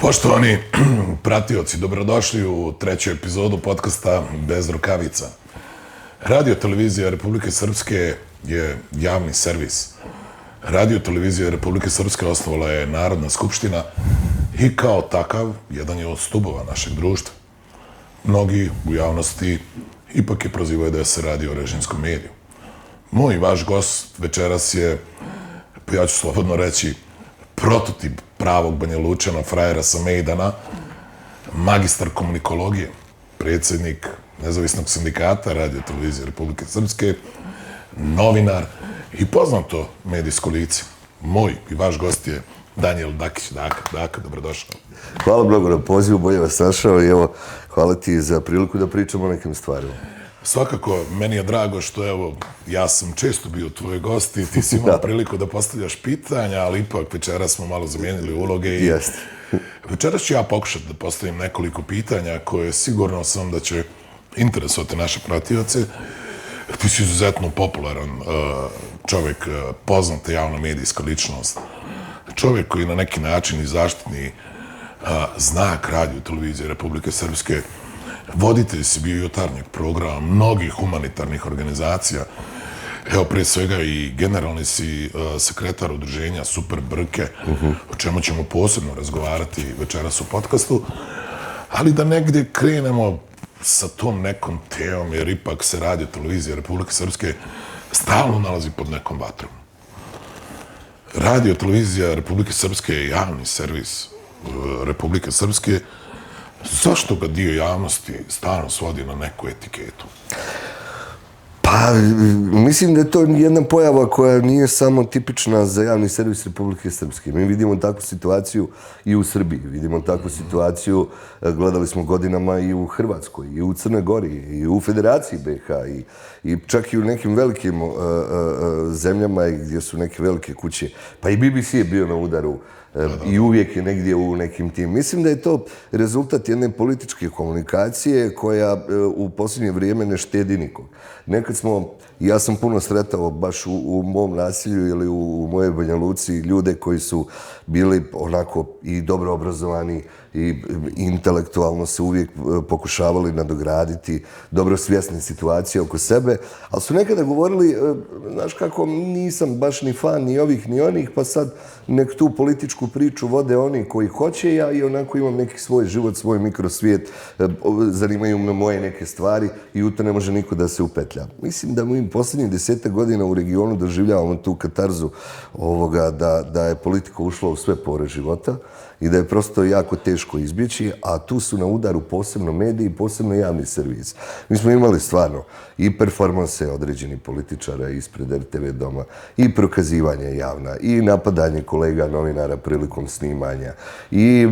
Poštovani pratioci, dobrodošli u treću epizodu podcasta Bez rukavica. Radio televizija Republike Srpske je javni servis. Radio televizija Republike Srpske osnovala je Narodna skupština i kao takav jedan je od stubova našeg društva. Mnogi u javnosti ipak je prozivaju da se radi o režimskom mediju. Moj i vaš gost večeras je, ja ću slobodno reći, prototip pravog Banja Lučana, frajera sa Mejdana, magistar komunikologije, predsjednik Nezavisnog sindikata Radio televizije Republike Srpske, novinar i poznato medijsko lice. Moj i vaš gost je Danijel Dakić. Daka, dobrodošao. Hvala mnogo na pozivu, bolje vas našao i evo, hvala ti za priliku da pričamo o nekim stvarima. Svakako, meni je drago što, evo, ja sam često bio tvoj gost i ti si imao priliku da postavljaš pitanja, ali ipak večeras smo malo zamijenili uloge i večeras ću ja pokušati da postavim nekoliko pitanja koje sigurno sam da će interesovati naše pratioce. Ti si izuzetno popularan čovjek, poznata javna medijska ličnost, čovjek koji na neki način i zaštitni znak Radio televizije Republike Srpske. Voditelj si bio jutarnjeg programa mnogih humanitarnih organizacija. Evo, prije svega i generalni si sekretar udruženja Super Brke, o čemu ćemo posebno razgovarati večeras u podcastu. Ali da negdje krenemo sa tom nekom temom, jer ipak se Radio televizija Republike Srpske stalno nalazi pod nekom vatrom. Radio televizija Republike Srpske je javni servis Republike Srpske. Zašto ga dio javnosti stalno svodi na neku etiketu? Pa, mislim da je to jedna pojava koja nije samo tipična za javni servis Republike Srpske. Mi vidimo takvu situaciju i u Srbiji, vidimo takvu situaciju, gledali smo godinama i u Hrvatskoj, i u Crnoj Gori, i u Federaciji BiH, i čak i u nekim velikim zemljama gdje su neke velike kuće. Pa i BBC je bio na udaru i uvijek je negdje u nekim tim. Mislim da je to rezultat jedne političke komunikacije koja u posljednje vrijeme ne štedi nikog. Nekad smo, ja sam puno sretao baš u mom nasilju ili u mojoj Banja Luci ljude koji su bili onako i dobro obrazovani i intelektualno se uvijek pokušavali nadograditi, dobro svjesni situacije oko sebe, ali su nekada govorili, znaš kako, nisam baš ni fan ni ovih ni onih, pa sad nek tu političku priču vode oni koji hoće, ja i onako imam neki svoj život, svoj mikrosvijet, zanimaju me moje neke stvari i u to ne može niko da se upetlja. Mislim da mi posljednjih 10 godina u regionu doživljavamo tu katarzu da je politika ušla u sve pore života i da je prosto jako teško izbjeći, a tu su na udaru posebno mediji, posebno javni servis. Mi smo imali stvarno i performanse određenih političara ispred RTV doma, i prokazivanje javna, i napadanje kolega novinara prilikom snimanja, i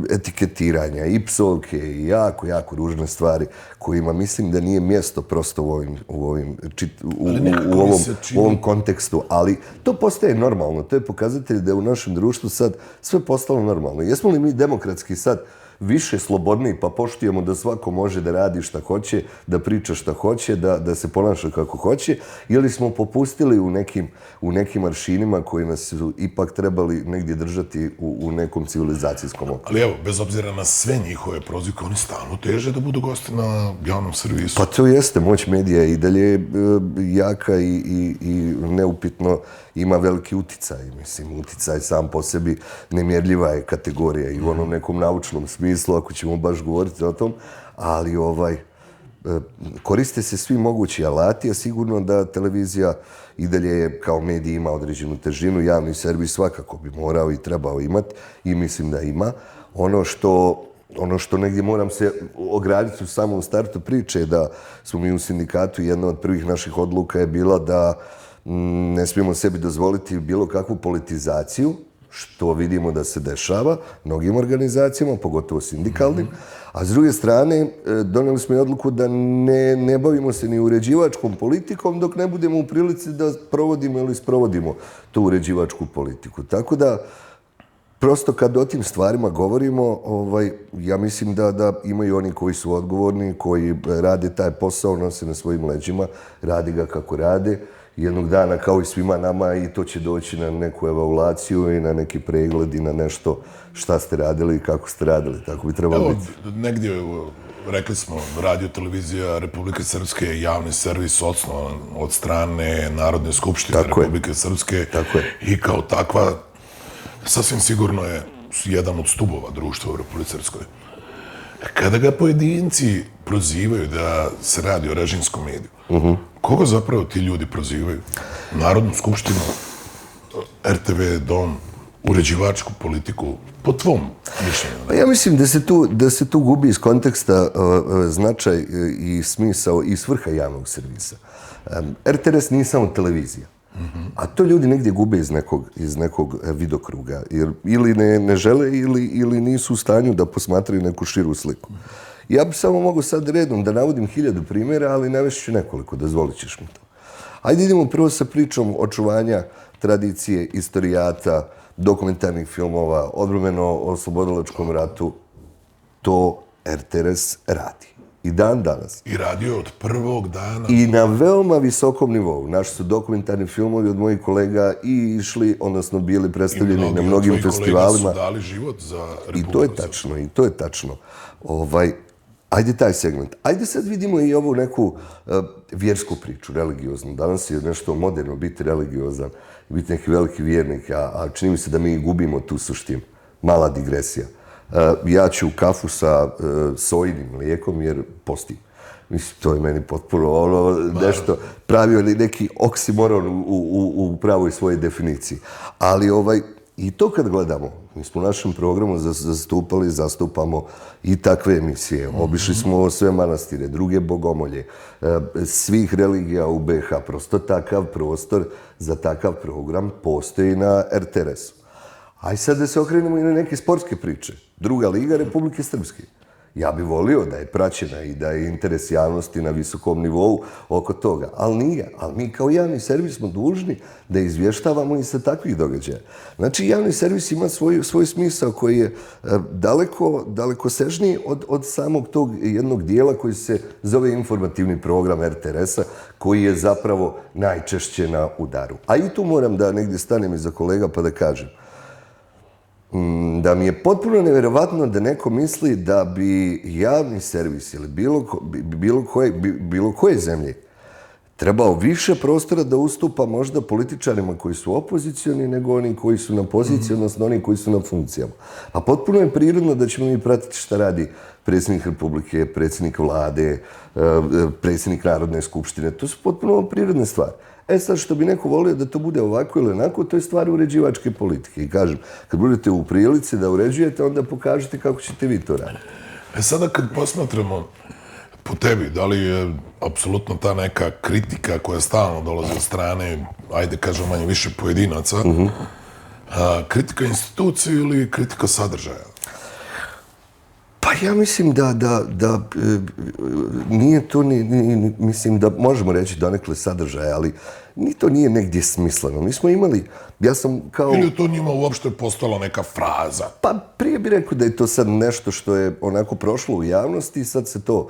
etiketiranja, i psovke, i jako ružne stvari kojima mislim da nije mjesto prosto u ovom kontekstu, ali to postaje normalno. To je pokazatelj da je u našem društvu sad sve postalo normalno. Jesmo li mi demokratski sad više slobodni pa poštujemo da svako može da radi šta hoće, da priča šta hoće, da se ponaša kako hoće, ili smo popustili u nekim aršinima koji nas su ipak trebali negdje držati u nekom civilizacijskom okviru. Ali evo, bez obzira na sve njihove prozivke, oni stalno teže da budu gosti na javnom servisu. Pa to jeste, moć medija i dalje jaka i neupitno ima veliki uticaj. Mislim, uticaj sam po sebi nemjerljiva je kategorija i u onom nekom naučnom smislu, ako ćemo baš govoriti o tom, ali koriste se svi mogući alati, a sigurno da televizija i dalje kao medij ima određenu težinu, javni servis svakako bi morao i trebao imati i mislim da ima. Ono što negdje moram se ograditi u samom startu priče je da smo mi u sindikatu, jedna od prvih naših odluka je bila da ne smijemo sebi dozvoliti bilo kakvu politizaciju, što vidimo da se dešava mnogim organizacijama, pogotovo sindikalnim, a s druge strane donijeli smo i odluku da ne bavimo se ni uređivačkom politikom dok ne budemo u prilici da provodimo ili sprovodimo tu uređivačku politiku. Tako da, prosto kad o tim stvarima govorimo, ja mislim da imaju oni koji su odgovorni, koji rade taj posao, nose na svojim leđima, radi ga kako rade jednog dana kao i svima nama i to će doći na neku evaluaciju i na neki pregled i na nešto šta ste radili i kako ste radili. Tako bi trebalo biti. Negdje, rekli smo, radio televizija Republike Srpske je javni servis osnovan od strane Narodne skupštine Republike Srpske i kao takva sasvim sigurno je jedan od stubova društva u Republike Srpskoj. Kada ga pojedinci prozivaju da se radi o režimskom mediju, koga zapravo ti ljudi prozivaju? Narodnu skupštinu, RTV, Dom, uređivačku politiku, po tvom mišljenju? Pa ja mislim da se tu gubi iz konteksta značaj i smisao i svrha javnog servisa. RTS nije samo televizija. A to ljudi negdje gube iz nekog vidokruga. Ili ne žele ili nisu u stanju da posmatraju neku širu sliku. Ja bi samo mogu sad redom da navodim 1000 primjera, ali navešću nekoliko, dozvolit ćeš mi to. Ajde idemo prvo sa pričom očuvanja tradicije, istorijata, dokumentarnih filmova, odbrambeno-oslobodilačkom ratu. To RTS radi. I dan danas. I radio od prvog dana. I na veoma visokom nivou. Naši su dokumentarni filmovi od mojih kolega i išli, odnosno bili predstavljeni na mnogim festivalima. I mnogi od tvojih kolega su dali život za Republiku. I to je tačno. Ajde taj segment. Ajde sad vidimo i ovu neku vjersku priču, religioznu. Danas je nešto moderno biti religiozan, biti neki veliki vjernik, a čini mi se da mi gubimo tu suštinu. Mala digresija. Ja ću kafu sa sojinim mlijekom jer postim. Mislim, to je meni potpuno nešto pravio neki oksimoron u pravoj svojoj definiciji. Ali i to kad gledamo, mi smo u našem programu zastupamo i takve emisije. Obišli smo sve manastire, druge bogomolje, svih religija u BiH. Prosto takav prostor za takav program postoji na RTS-u. Aj sad da se okrenemo i na neke sportske priče. Druga liga Republike Srpske. Ja bih volio da je praćena i da je interes javnosti na visokom nivou oko toga. Ali nije. Ali mi kao javni servis smo dužni da izvještavamo i sa takvih događaja. Znači, javni servis ima svoj smisao koji je daleko sežniji od samog tog jednog dijela koji se zove informativni program RTS-a, koji je zapravo najčešće na udaru. A i tu moram da negdje stanem iza kolega pa da kažem da mi je potpuno nevjerovatno da neko misli da bi javni servis ili bilo koje zemlje trebao više prostora da ustupa možda političarima koji su opozicioni nego oni koji su na poziciji, odnosno oni koji su na funkcijama. A potpuno je prirodno da ćemo mi pratiti šta radi predsjednik Republike, predsjednik vlade, predsjednik Narodne skupštine. To su potpuno prirodne stvari. Sad što bi neko volio da to bude ovako ili onako, to je stvar uređivačke politike. I kažem, kad budete u prilici da uređujete, onda pokažete kako ćete vi to raditi. Sada kad posmatramo po tebi, da li je apsolutno ta neka kritika koja stalno dolazi od strane, ajde kažem manje više pojedinaca, kritika institucije ili kritika sadržaja? Pa ja mislim da nije to, mislim da možemo reći donekle sadržaja, ali ni to nije negdje smisleno. Mi smo imali, ja sam kao... Ili to njima uopšte postala neka fraza? Pa prije bih rekao da je to sad nešto što je onako prošlo u javnosti i sad se to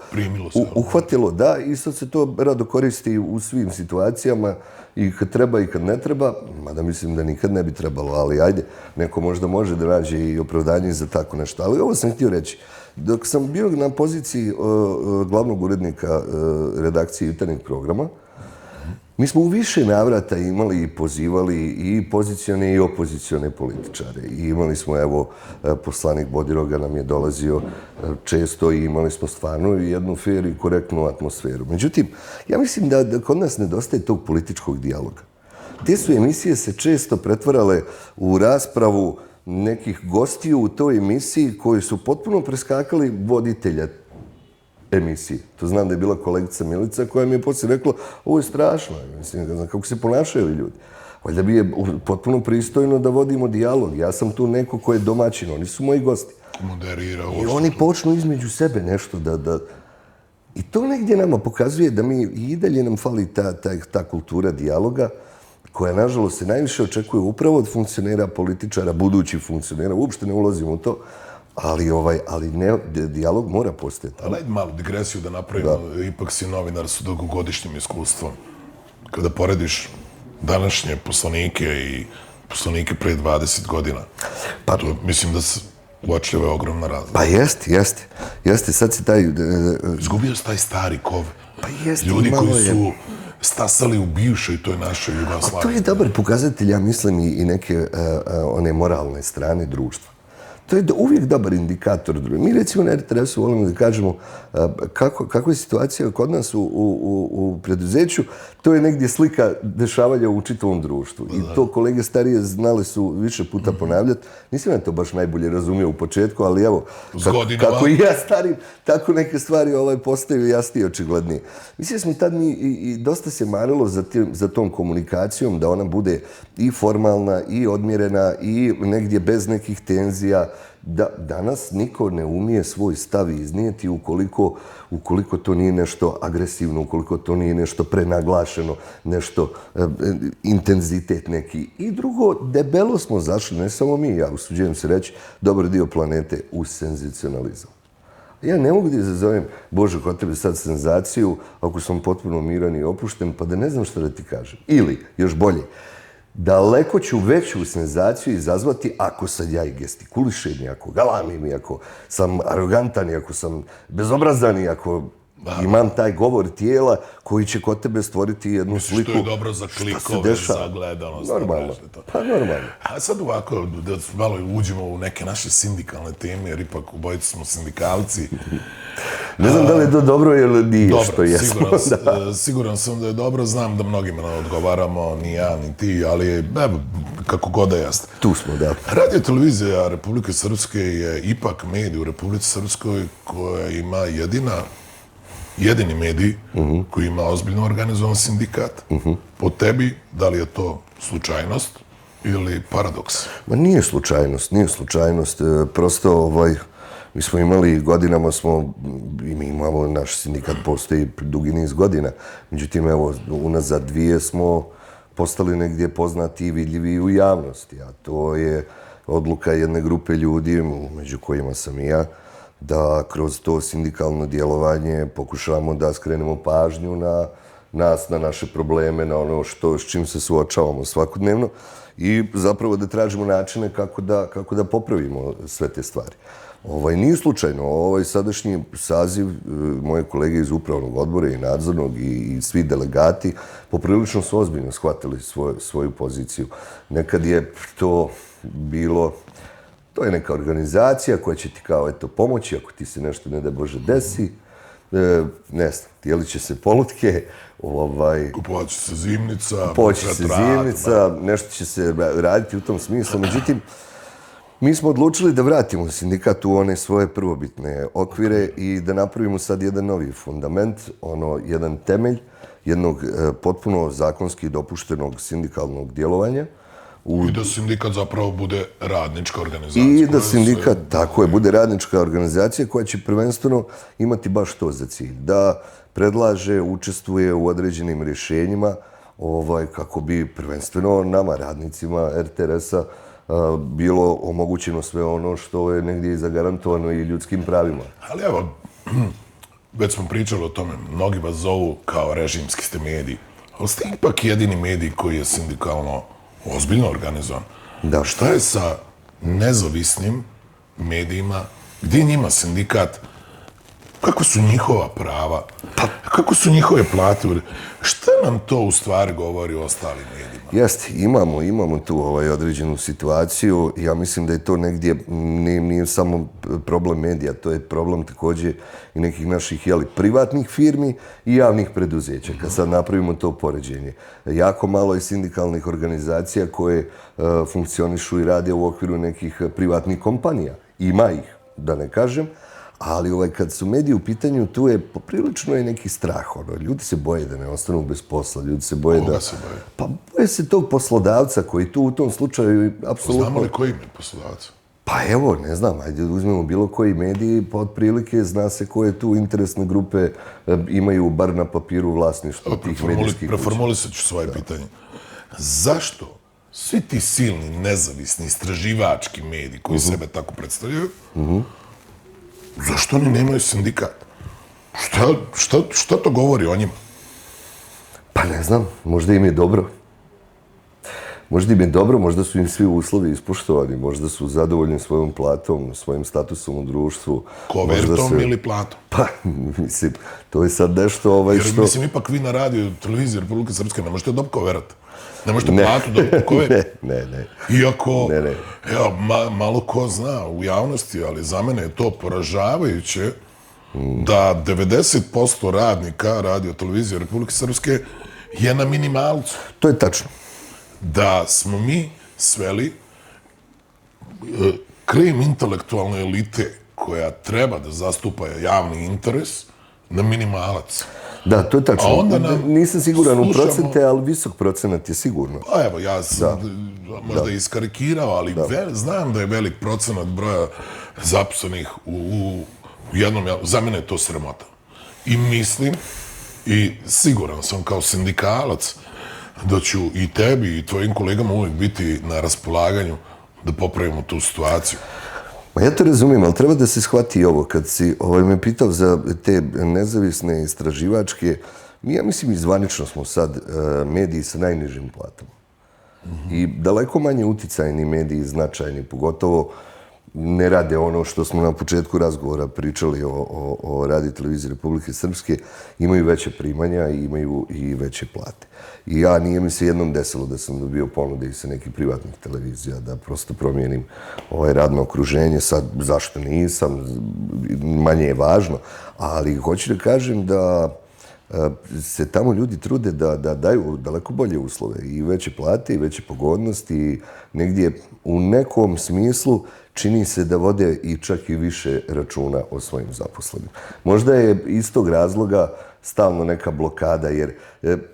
uhvatilo, da, i sad se to rado koristi u svim situacijama i kad treba i kad ne treba, mada mislim da nikad ne bi trebalo, ali ajde, neko možda može da nađe i opravdanje za tako nešto. Ali ovo sam htio reći. Dok sam bio na poziciji glavnog urednika redakcije jutarnjeg programa, mi smo u više navrata imali i pozivali i pozicione i opozicione političare. I imali smo, evo, poslanik Bodiroga nam je dolazio često i imali smo stvarno jednu fer i korektnu atmosferu. Međutim, ja mislim da kod nas nedostaje tog političkog dijaloga. Te su emisije se često pretvarale u raspravu nekih gostiju u toj emisiji koji su potpuno preskakali voditelja emisije. To znam da je bila kolegica Milica koja mi je poslije rekla, ovo je strašno, mislim, ne znam kako se ponašaju ljudi. Valjda bi je potpuno pristojno da vodimo dijalog. Ja sam tu neko ko je domaćin, oni su moji gosti. I oni počnu između sebe nešto da... I to negdje nama pokazuje da mi i dalje nam fali ta kultura dijaloga, koja, nažalost, se najviše očekuje upravo od funkcionera, političara, budućih funkcionera. Uopšte ne ulazimo u to, ali dijalog mora postojati. Ali ajde malu digresiju da napravimo. Ipak si novinar s dugogodišnjim iskustvom. Kada porediš današnje poslanike i poslanike pre 20 godina. Pa to, mislim da se uočljiva je ogromna razlika. Pa jeste, sad se taj... Izgubio se taj stari kov. Pa jeste, ljudi koji su stasali u bivšoj toj našoj Jugoslaviji. A to je dobar pokazatelj, ja mislim, i neke one moralne strane društva. To je uvijek dobar indikator. Mi recimo na RTS-u volimo da kažemo kakva je situacija kod nas u preduzeću, to je negdje slika dešavanja u čitavom društvu. I to kolege starije znali su više puta ponavljati. Nisam ja to baš najbolje razumio u početku, ali evo, kako i ja starim, tako neke stvari postaju jasnije i očiglednije. Mislim da smo tad i dosta se marilo za tom komunikacijom, da ona bude i formalna, i odmjerena, i negdje bez nekih tenzija. Danas niko ne umije svoj stav iznijeti ukoliko to nije nešto agresivno, ukoliko to nije nešto prenaglašeno, nešto intenzitet neki. I drugo, debelo smo zašli, ne samo mi, ja usuđujem se reći, dobar dio planete u senzacionalizam. Ja ne mogu da izazovem, Bože, kod tebe sad senzaciju, ako sam potpuno miran i opušten, pa da ne znam što da ti kažem. Ili, još bolje, daleko ću veću senzaciju izazvati ako sad ja i gestikulišem, i ako galamim, i ako sam arogantan, i ako sam bezobrazan, i ako imam taj govor tijela koji će kod tebe stvoriti jednu sliku. Što je dobro za klikove, za gledanost. Normalno, pa normalno. A sad ovako, da malo uđemo u neke naše sindikalne teme, jer ipak obojice smo sindikalci. Ne znam da li je to dobro ili nije što jesmo. Siguran sam da je dobro, znam da mnogima ne odgovaramo, ni ja, ni ti, ali kako god da jeste. Tu smo, da. Radio televizija Republike Srpske je ipak medij u Republici Srpskoj koja ima jedini medij koji ima ozbiljno organizovan sindikat. Po tebi, da li je to slučajnost ili paradoks? Ma nije slučajnost. Prosto, mi smo imali, godinama i mi imamo, naš sindikat postoji dugi niz godina. Međutim, evo, unazad 2 smo postali negdje poznati i vidljivi u javnosti. A to je odluka jedne grupe ljudi, među kojima sam i ja, da kroz to sindikalno djelovanje pokušavamo da skrenemo pažnju na nas, na naše probleme, na ono s čim se suočavamo svakodnevno i zapravo da tražimo načine kako da popravimo sve te stvari. Nije slučajno, ovaj sadašnji saziv, moje kolege iz upravnog odbora i nadzornog i svi delegati poprilično su ozbiljno shvatili svoju poziciju. Nekad je to bilo... To je neka organizacija koja će ti kao pomoći ako ti se nešto ne da Bože desi. Ne znam, dijelit će se polutke. Kupovat će se zimnica. Nešto će se raditi u tom smislu. Međutim, mi smo odlučili da vratimo sindikat u one svoje prvobitne okvire i da napravimo sad jedan novi fundament, jedan temelj jednog potpuno zakonski dopuštenog sindikalnog djelovanja. I da sindikat zapravo bude radnička organizacija. I da sindikat, tako je, bude radnička organizacija koja će prvenstveno imati baš to za cilj. Da predlaže, učestvuje u određenim rješenjima kako bi prvenstveno nama, radnicima RTRS-a, bilo omogućeno sve ono što je negdje i zagarantovano i ljudskim pravima. Ali evo, već smo pričali o tome, mnogi vas zovu kao režimski ste mediji, ali ste ipak jedini medij koji je sindikalno ozbiljno organizovan. Da. Šta je sa nezavisnim medijima? Gdje je njima sindikat? Kako su njihova prava? Kako su njihove plate? Šta nam to u stvari govori o ostalim medijima? Jeste, imamo tu određenu situaciju. Ja mislim da je to negdje, nije samo problem medija, to je problem također i nekih naših privatnih firmi i javnih preduzeća. Kad sad napravimo to poređenje. Jako malo je sindikalnih organizacija koje funkcionišu i rade u okviru nekih privatnih kompanija. Ima ih, da ne kažem. Ali kad su mediji u pitanju, tu je poprilično i neki strah. Ljudi se boje da ne ostanu bez posla. Ljudi se boje Koga se boje? Pa boje se tog poslodavca koji tu u tom slučaju apsolutno... Znamo li koji je poslodavca? Pa evo, ne znam, ajde da uzmemo bilo koji mediji, pa otprilike zna se koje tu interesne grupe imaju bar na papiru vlasništvo tih medijskih kuća. Preformulisat ću svoje pitanje. Zašto svi ti silni, nezavisni, istraživački mediji koji sebe tako predstavljaju, zašto oni nemaju sindikat? Šta to govori o njima? Pa ne znam, možda im je dobro. Možda im je dobro, možda su im svi uslovi ispoštovani, možda su zadovoljni svojom platom, svojim statusom u društvu. Kovertom ili platom? Pa, mislim, to je sad nešto Jer, mislim, ipak vi na radiju, televiziji Republike Srpske ne možete dobiti koverat. Ne možete platu dobiti koverat. Ne. Iako, evo, malo ko zna u javnosti, ali za mene je to poražavajuće da 90% radnika radio televizije Republike Srpske je na minimalcu. To je tačno. Da smo mi sveli krim intelektualne elite koja treba da zastupa javni interes na minimalac. Da, to je tačno. Nisam siguran u procente, ali visok procenat je sigurno. A evo, ja sam možda iskarikirao, ali znam da je velik procenat broja zaposlenih u jednom, za mene je to sramota. I mislim, i siguran sam kao sindikalac, da ću i tebi i tvojim kolegama uvijek biti na raspolaganju da popravimo tu situaciju. Ma ja to razumijem, ali treba da se shvati i ovo. Kad si me pitao za te nezavisne istraživačke, ja mislim i zvanično smo sad mediji sa najnižim platama. I daleko manje uticajni mediji, značajni, pogotovo ne rade ono što smo na početku razgovora pričali o radio televiziji Republike Srpske, imaju veće primanja i imaju i veće plate. I ja, nije mi se jednom desilo da sam dobio ponude i sa nekih privatnih televizija, da prosto promijenim radno okruženje. Sad, zašto nisam, manje je važno, ali hoću da kažem da se tamo ljudi trude da daju daleko bolje uslove i veće plate i veće pogodnosti i negdje u nekom smislu čini se da vode i čak i više računa o svojim zaposlenim. Možda je iz tog razloga stalno neka blokada, jer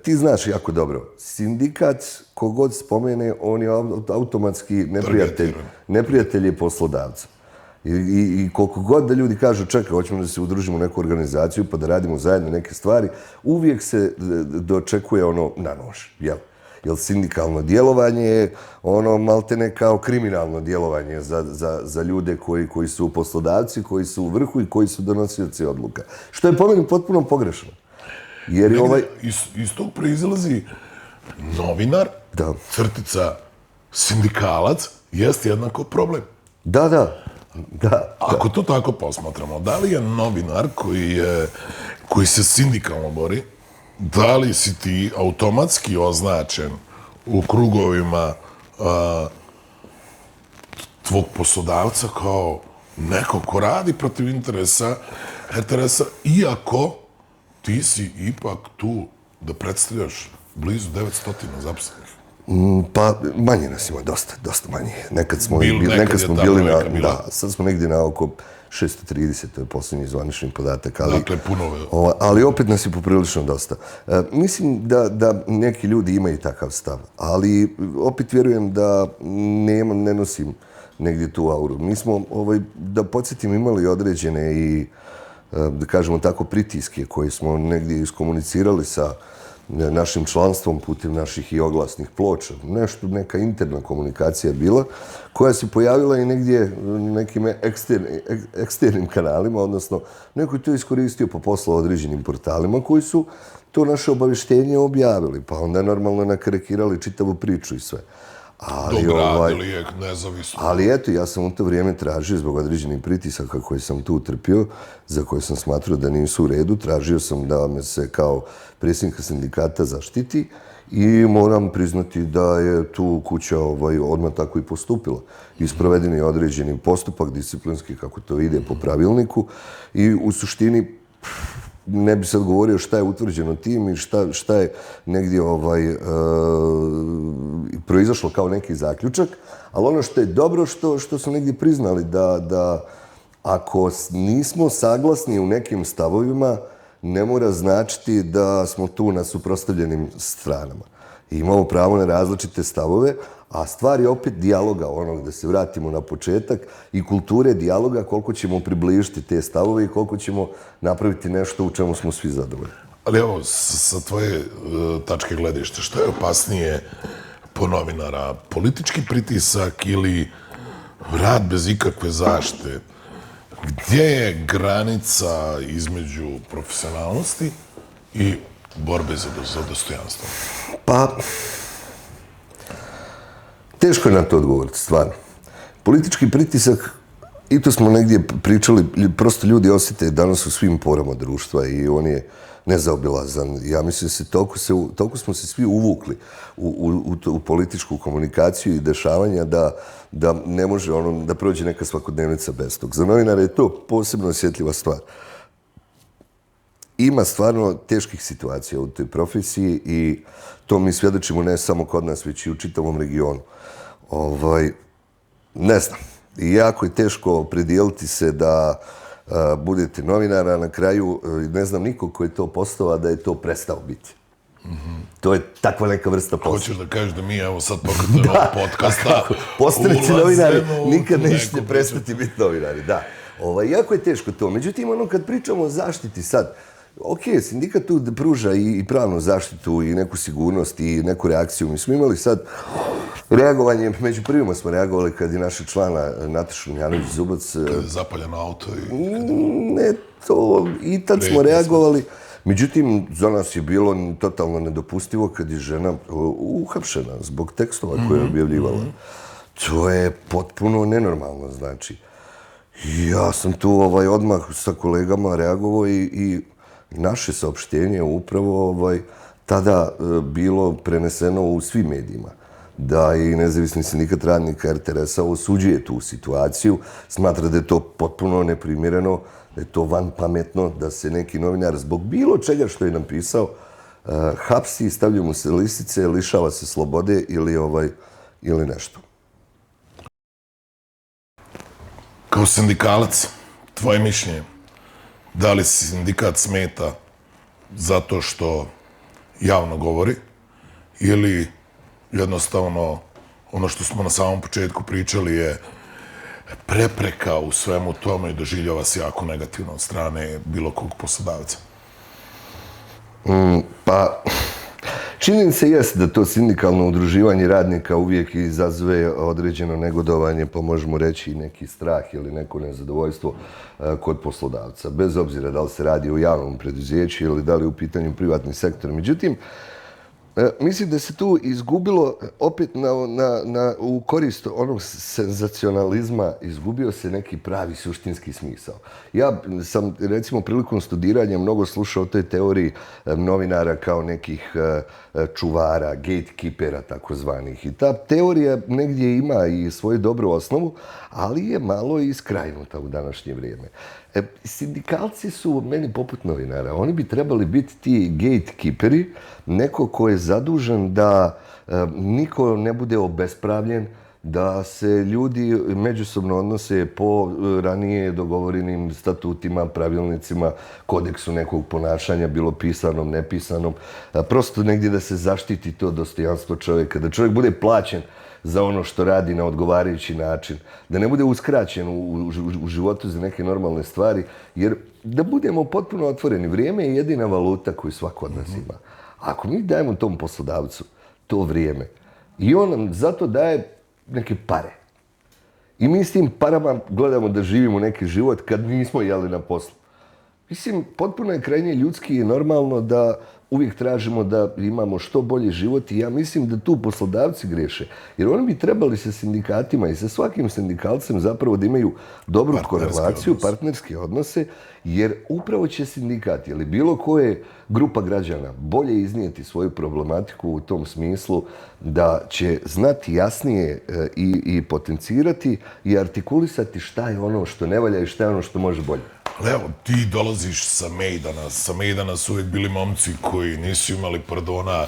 ti znaš jako dobro, sindikat, kogod spomene, on je automatski neprijatelj je poslodavca. I koliko god da ljudi kažu, čekaj, hoćemo da se udružimo u neku organizaciju pa da radimo zajedno neke stvari, uvijek se dočekuje ono na nož, jel? Jer sindikalno djelovanje je ono maltene kao kriminalno djelovanje za ljude koji su poslodavci, koji su u vrhu i koji su donosioci odluka. Što je po meni potpuno pogrešno. Jer iz tog proizilazi novinar, crtica sindikalac, jest jednako problem. Da. Ako to tako posmatramo, da li je novinar koji se sindikalno bori, da li si ti automatski označen u krugovima tvog poslodavca kao neko ko radi protiv interesa, iako ti si ipak tu da predstavljaš blizu 900 zaposlenih? Pa manje nas ima, dosta manje. Nekad smo bili sad smo negdje na oko 630, to je posljednji zvanični podatak. Dakle, puno. Ali opet nas je poprilično dosta. Mislim da neki ljudi imaju takav stav, ali opet vjerujem da ne nosim negdje tu auru. Mi smo, da podsjetim, imali određene i, da kažemo tako, pritiske koje smo negdje iskomunicirali sa našim članstvom putem naših i oglasnih ploča. Neka interna komunikacija bila, koja se pojavila i negdje nekim eksternim kanalima, odnosno neko je to iskoristio pa poslao određenim portalima koji su to naše obavještenje objavili, pa onda normalno nakarikirali čitavu priču i sve. Dogradili je nezavisno. Ali eto, ja sam u to vrijeme tražio zbog određenih pritisaka koje sam tu utrpio, za koje sam smatrao da nisu u redu, tražio sam da me se kao predsjednika sindikata zaštiti i moram priznati da je tu kuća odmah tako i postupila. Isproveden je određeni postupak disciplinski, kako to ide po pravilniku, i u suštini ne bi sad govorio šta je utvrđeno tim i šta je negdje proizašlo kao neki zaključak, ali ono što je dobro što su negdje priznali da ako nismo saglasni u nekim stavovima, ne mora značiti da smo tu na suprotstavljenim stranama. Imamo pravo na različite stavove, a stvar je opet dijaloga, onog da se vratimo na početak, i kulture dijaloga, koliko ćemo približiti te stavove i koliko ćemo napraviti nešto u čemu smo svi zadovoljni. Ali evo, sa tvoje tačke gledišta, što je opasnije po novinara? Politički pritisak ili rad bez ikakve zaštite? Gdje je granica između profesionalnosti i borbe za dostojanstvo? Pa, Teško je na to odgovoriti, stvarno. Politički pritisak, i to smo negdje pričali, prosto ljudi osjete danas u svim porama društva i on je nezaobilazan. Ja mislim toliko smo se svi uvukli u političku komunikaciju i dešavanja da ne može da prođe neka svakodnevnica bez tog. Za novinara je to posebno osjetljiva stvar. Ima stvarno teških situacija u toj profesiji i to mi svjedočimo ne samo kod nas, već i u čitavom regionu. Ne znam. I jako je teško opredijeliti se da budete novinara, na kraju ne znam nikog koji je to postao, a da je to prestao biti. To je takva neka vrsta posla. Hoćeš da kažeš da mi evo sad pokretom ovog podcasta postanete novinari, nikad nećete prestati biti novinari, da. Jako je teško to. Međutim, kad pričamo o zaštiti sad, ok, sindikat tu pruža i pravnu zaštitu i neku sigurnost i neku reakciju. Mi smo imali sad reagovanje, među prvima smo reagovali kad je naša člana Nataša Miljanović-Zubac... Kad je zapaljeno auto i... Ne, to i tad smo reagovali. Međutim, za nas je bilo totalno nedopustivo kad je žena uhapšena zbog tekstova koje je objavljivala. To je potpuno nenormalno, znači. Ja sam tu odmah sa kolegama reagovao i naše saopštenje upravo tada bilo preneseno u svim medijima. Da i Nezavisni sindikat radnika RTRS-a osuđuje tu situaciju, smatra da je to potpuno neprimjereno, da je to vanpametno, da se neki novinar zbog bilo čega što je napisao hapsi, stavlja mu se lisice, lišava se slobode ili nešto. Kao sindikalac, tvoje mišljenje, da li sindikat smeta zato što javno govori ili jednostavno ono što smo na samom početku pričali je prepreka u svemu tome i doživljava se jako negativno od strane bilo kog poslodavca? Pa, činjenica jest da to sindikalno udruživanje radnika uvijek izazove određeno negodovanje, pa možemo reći i neki strah ili neko nezadovoljstvo kod poslodavca. Bez obzira da li se radi o javnom preduzeću ili da li je u pitanju privatni sektor. Međutim, mislim da se tu izgubilo, opet u korist onog senzacionalizma, izgubio se neki pravi suštinski smisao. Ja sam, recimo, prilikom studiranja mnogo slušao o toj teoriji novinara kao nekih čuvara, gatekeepera takozvanih. I ta teorija negdje ima i svoju dobru osnovu, ali je malo iskrajnuta u današnje vrijeme. Sindikalci su meni poput novinara. Oni bi trebali biti ti gatekeeperi, neko ko je zadužen da niko ne bude obespravljen, da se ljudi međusobno odnose po ranije dogovorenim statutima, pravilnicima, kodeksu nekog ponašanja, bilo pisanom, nepisanom. Prosto negdje da se zaštiti to dostojanstvo čovjeka, da čovjek bude plaćen za ono što radi na odgovarajući način, da ne bude uskraćen u životu za neke normalne stvari, jer da budemo potpuno otvoreni, vrijeme je jedina valuta koju svako od nas ima. Ako mi dajemo tom poslodavcu to vrijeme i on nam zato daje neke pare i mi s tim parama gledamo da živimo neki život kad nismo jeli na poslu. Mislim, potpuno je krajnje ljudski i normalno da uvijek tražimo da imamo što bolji život i ja mislim da tu poslodavci griješe. Jer oni bi trebali sa sindikatima i sa svakim sindikalcem zapravo da imaju dobru korelaciju, partnerske odnose, jer upravo će sindikat ili bilo koje grupa građana bolje iznijeti svoju problematiku u tom smislu da će znati jasnije i potencirati i artikulisati šta je ono što ne valja i šta je ono što može bolje. Ali evo, ti dolaziš sa Mejdana. Sa Mejdana su uvijek bili momci koji nisu imali pardona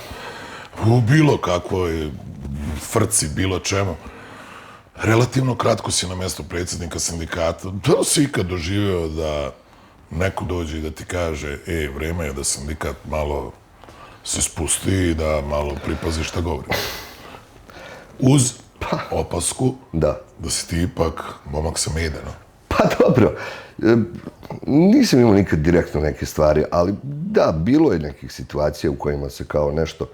u bilo kakvoj frci, bilo čemu. Relativno kratko si na mjestu predsjednika sindikata. Da li si ikad doživio da neko dođe i da ti kaže vrijeme je da sindikat malo se spusti i da malo pripazi šta govori? Uz opasku da si ti ipak momak sa Mejdana. Pa dobro, nisam imao nikad direktno neke stvari, ali da, bilo je nekih situacija u kojima se kao nešto,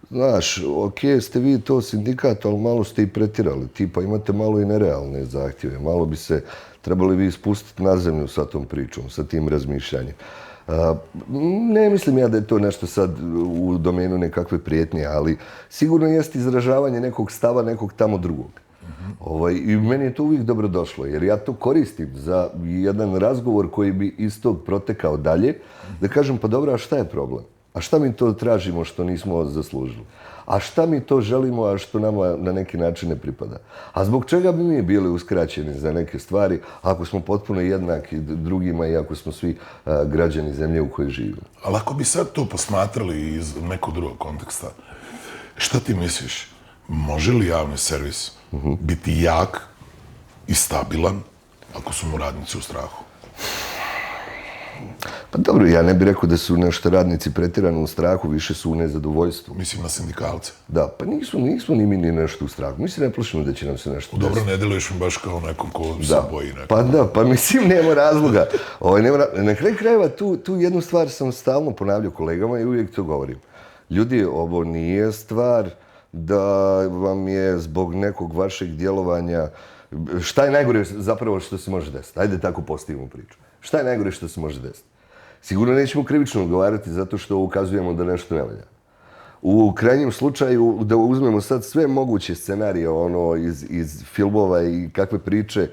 znaš, ok, ste vi to sindikat, ali malo ste i pretjerali, tipa imate malo i nerealne zahtjeve, malo bi se Trebali bi ispustiti na zemlju sa tom pričom, sa tim razmišljanjem. Ne mislim ja da je to nešto sad u domenu nekakve prijetnje, ali sigurno jest izražavanje nekog stava nekog tamo drugog. I meni je to uvijek dobro došlo, jer ja to koristim za jedan razgovor koji bi iz tog protekao dalje, da kažem, pa dobro, a šta je problem? A šta mi to tražimo što nismo zaslužili? A šta mi to želimo, a što nama na neki način ne pripada? A zbog čega bi mi bili uskraćeni za neke stvari ako smo potpuno jednaki drugima i ako smo svi građani zemlje u kojoj živimo? Ali ako bi sad to posmatrali iz nekog drugog konteksta, šta ti misliš? Može li javni servis biti jak i stabilan ako su mu radnici u strahu? Pa dobro, ja ne bih rekao da su nešto radnici pretjerano u strahu, više su u nezadovoljstvu. Mislim na sindikalce. Da, pa nismo ni mi ni nešto u strahu. Mi se ne plašimo da će nam se nešto desiti. Dobro, ne deluješ mi baš kao nekom ko se boji nekako. Pa da, pa mislim, nema razloga. Na kraju krajeva, tu jednu stvar sam stalno ponavljao kolegama i uvijek to govorim. Ljudi, ovo nije stvar da vam je zbog nekog vašeg djelovanja... Šta je najgore zapravo što se može desiti? Ajde tako postavimo priču. Šta je najgore što se može desiti? Sigurno nećemo krivično odgovarati zato što ukazujemo da nešto ne valja. U krajnjem slučaju, da uzmemo sad sve moguće scenarije iz filmova i kakve priče,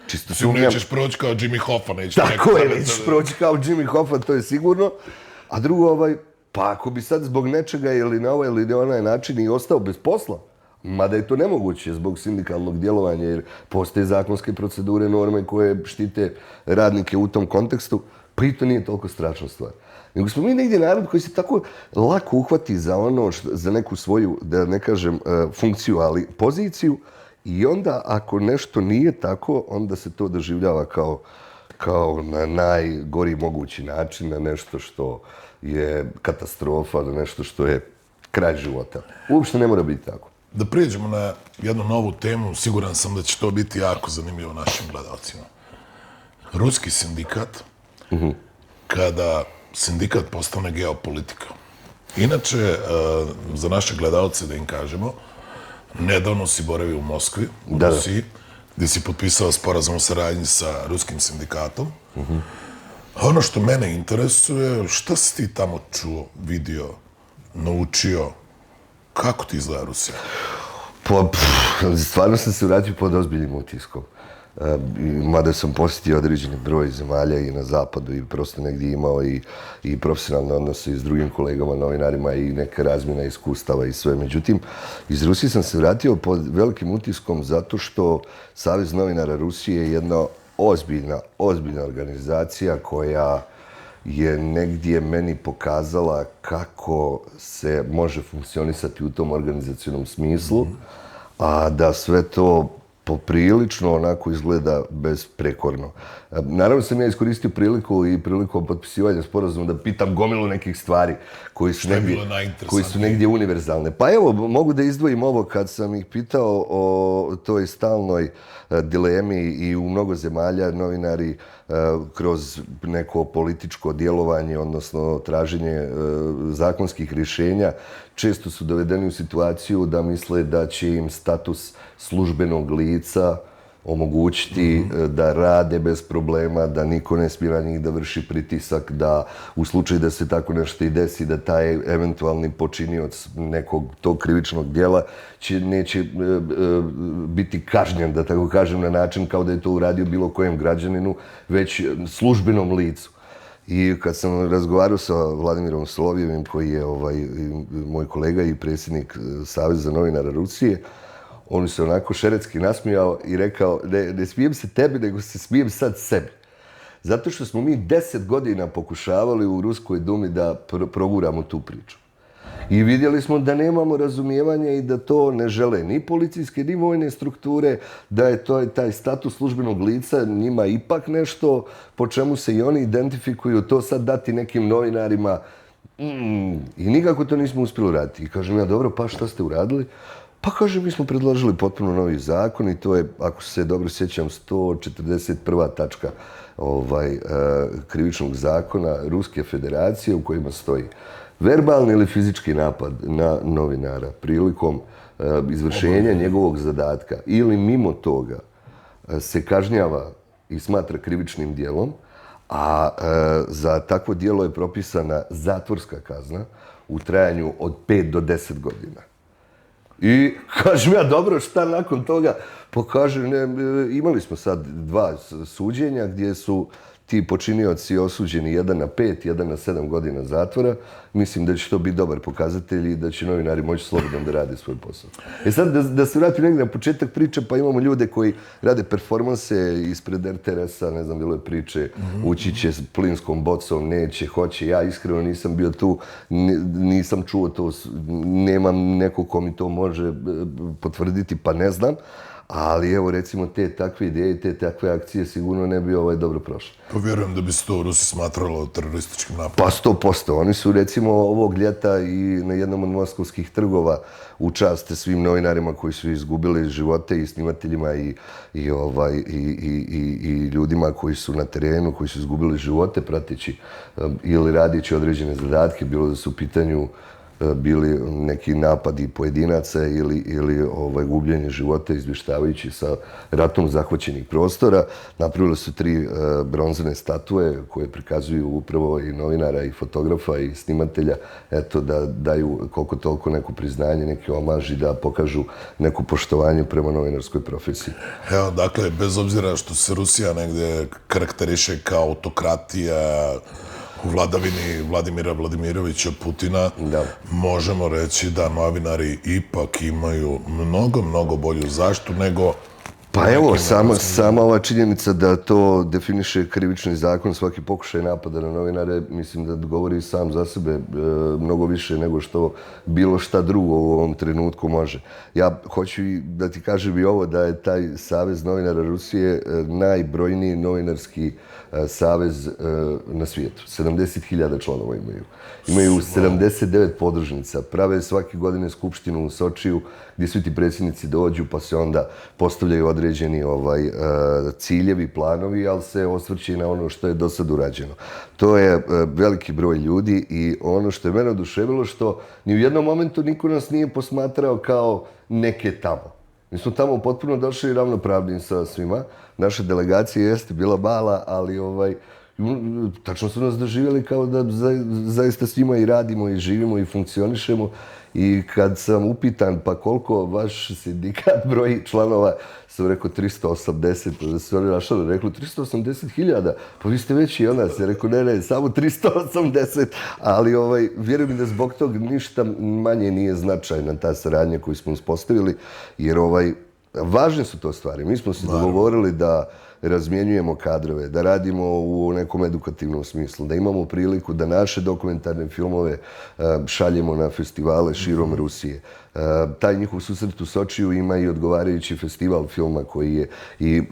čisto sumnjam... Nećeš proći kao Jimmy Hoffa, nećeš... Tako je, nećeš proći kao Jimmy Hoffa, to je sigurno. A drugo, pa ako bi sad zbog nečega ili na ovaj ili na onaj način i ostao bez posla, mada je to nemoguće zbog sindikalnog djelovanja, jer postoje zakonske procedure, norme koje štite radnike u tom kontekstu, pa i to nije toliko strašna stvar. Nego smo mi negdje narod koji se tako lako uhvati za neku svoju, da ne kažem, funkciju, ali poziciju, i onda ako nešto nije tako, onda se to doživljava kao na najgori mogući način, na nešto što je katastrofa, na nešto što je kraj života. Uopšte ne mora biti tako. Da prijeđemo na jednu novu temu, siguran sam da će to biti jako zanimljivo našim gledalcima. Ruski sindikat, kada sindikat postane geopolitika. Inače, za naše gledalce da im kažemo, nedavno si boravio u Moskvi, u Rusiji, gdje si potpisao sporazum o saradnji sa ruskim sindikatom. Ono što mene interesuje, šta si ti tamo čuo, vidio, naučio, kako ti izgleda Rusija? Stvarno sam se vratio pod ozbiljnim utiskom. Mada sam posjetio određeni broj zemalja i na zapadu i prosto negdje imao i profesionalne odnose i s drugim kolegama, novinarima i neke razmjena iskustava i sve. Međutim, iz Rusije sam se vratio pod velikim utiskom zato što Savez novinara Rusije je jedna ozbiljna organizacija koja je negdje meni pokazala kako se može funkcionisati u tom organizacionom smislu, a da sve to poprilično onako izgleda besprekorno. Naravno sam ja iskoristio priliku i prilikom potpisivanja sporazuma da pitam gomilu nekih stvari koji su negdje univerzalne. Pa evo, mogu da izdvojim ovo kad sam ih pitao o toj stalnoj dilemi i u mnogo zemalja novinari kroz neko političko djelovanje, odnosno traženje zakonskih rješenja, često su dovedeni u situaciju da misle da će im status službenog lica omogućiti da rade bez problema, da niko ne smije na njih da vrši pritisak, da u slučaju da se tako nešto i desi, da taj eventualni počinioc nekog tog krivičnog djela neće biti kažnjen, da tako kažem, na način kao da je to uradio bilo kojem građaninu, već službenom licu. I kad sam razgovarao sa Vladimirom Solovjevim, koji je moj kolega i predsjednik Saveza novinara Rusije, on se onako šeretski nasmijao i rekao, ne smijem se tebi, nego se smijem sad sebi. Zato što smo mi 10 godina pokušavali u Ruskoj dumi da proguramo tu priču. I vidjeli smo da nemamo razumijevanja i da to ne žele ni policijske, ni vojne strukture, da je taj status službenog lica njima ipak nešto po čemu se i oni identifikuju, to sad dati nekim novinarima. I nikako to nismo uspjeli uraditi. I kažem ja, dobro, pa šta ste uradili? Pa kaže, mi smo predložili potpuno novi zakon i to je, ako se dobro sjećam, 141. tačka krivičnog zakona Ruske federacije u kojima stoji verbalni ili fizički napad na novinara prilikom izvršenja njegovog zadatka ili mimo toga se kažnjava i smatra krivičnim djelom, a za takvo djelo je propisana zatvorska kazna u trajanju od 5 do 10 godina. I kažem ja, dobro, šta nakon toga? Pa kaže, imali smo sad 2 suđenja gdje su ti počinioci osuđeni, jedan na 5, jedan na 7 godina zatvora. Mislim da će to biti dobar pokazatelj i da će novinari moći slobodno da rade svoj posao. Sad, da se vratim negdje na početak priče, pa imamo ljude koji rade performanse ispred RTS-a, ne znam, bilo je priče, ući će s plinskom bocom, neće, hoće. Ja iskreno nisam bio tu, nisam čuo to, nemam nekog ko mi to može potvrditi, pa ne znam. Ali evo, recimo, te takve ideje, te takve akcije sigurno ne bi dobro prošle. Pa vjerujem da bi se to u Rusiji smatralo terorističkim napadom. Pa 100%. Oni su, recimo, ovog ljeta i na jednom od moskovskih trgova u čast svim novinarima koji su izgubili živote i snimateljima i ljudima koji su na terenu, koji su izgubili živote prateći ili radići određene zadatke, bilo da su u pitanju bili neki napadi pojedinaca ili gubljenje života izvještavajući sa ratom zahvaćenih prostora. Napravili su 3 bronzane statue koje prikazuju upravo i novinara i fotografa i snimatelja, eto, da daju koliko toliko neko priznanje, neki omaž i da pokažu neku poštovanje prema novinarskoj profesiji. Evo, dakle, bez obzira što se Rusija negdje karakteriše kao autokratija u vladavini Vladimira Vladimirovića Putina, možemo reći da novinari ipak imaju mnogo bolju zaštitu nego... Pa evo, sama ova činjenica da to definiše krivični zakon, svaki pokušaj napada na novinare, mislim da govori sam za sebe mnogo više nego što bilo šta drugo u ovom trenutku može. Ja hoću da ti kažem i ovo, da je taj Savez novinara Rusije najbrojniji novinarski savez na svijetu. 70.000 članova imaju. Imaju 79 podružnica. Prave svake godine skupštinu u Sočiju gdje svi ti predsjednici dođu pa se onda postavljaju određeni ciljevi, planovi, ali se osvrće na ono što je do sad urađeno. To je veliki broj ljudi i ono što je mene oduševilo što ni u jednom momentu niko nas nije posmatrao kao neke tamo. Mi smo tamo potpuno došli ravnopravni sa svima. Naša delegacija jeste bila mala, ali tačno su nas doživjeli kao da zaista s njima i radimo i živimo i funkcionišemo. I kad sam upitan pa koliko vaš sindikat broji članova, sam rekao 380, da su oni našali, rekli 380.000, pa vi ste veći od nas. Ja rekao ne, samo 380, ali vjerujem da zbog tog ništa manje nije značajna ta saradnja koju smo uspostavili, jer važne su to stvari. Mi smo se dogovorili da razmjenjujemo kadrove, da radimo u nekom edukativnom smislu, da imamo priliku da naše dokumentarne filmove šaljemo na festivale širom Rusije. Taj njihov susret u Sočiju ima i odgovarajući festival filma koji je i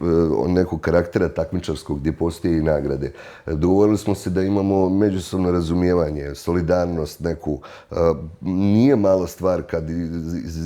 nekog karaktera takmičarskog gdje postoje i nagrade. Dogovorili smo se da imamo međusobno razumijevanje, solidarnost neku. Nije mala stvar kad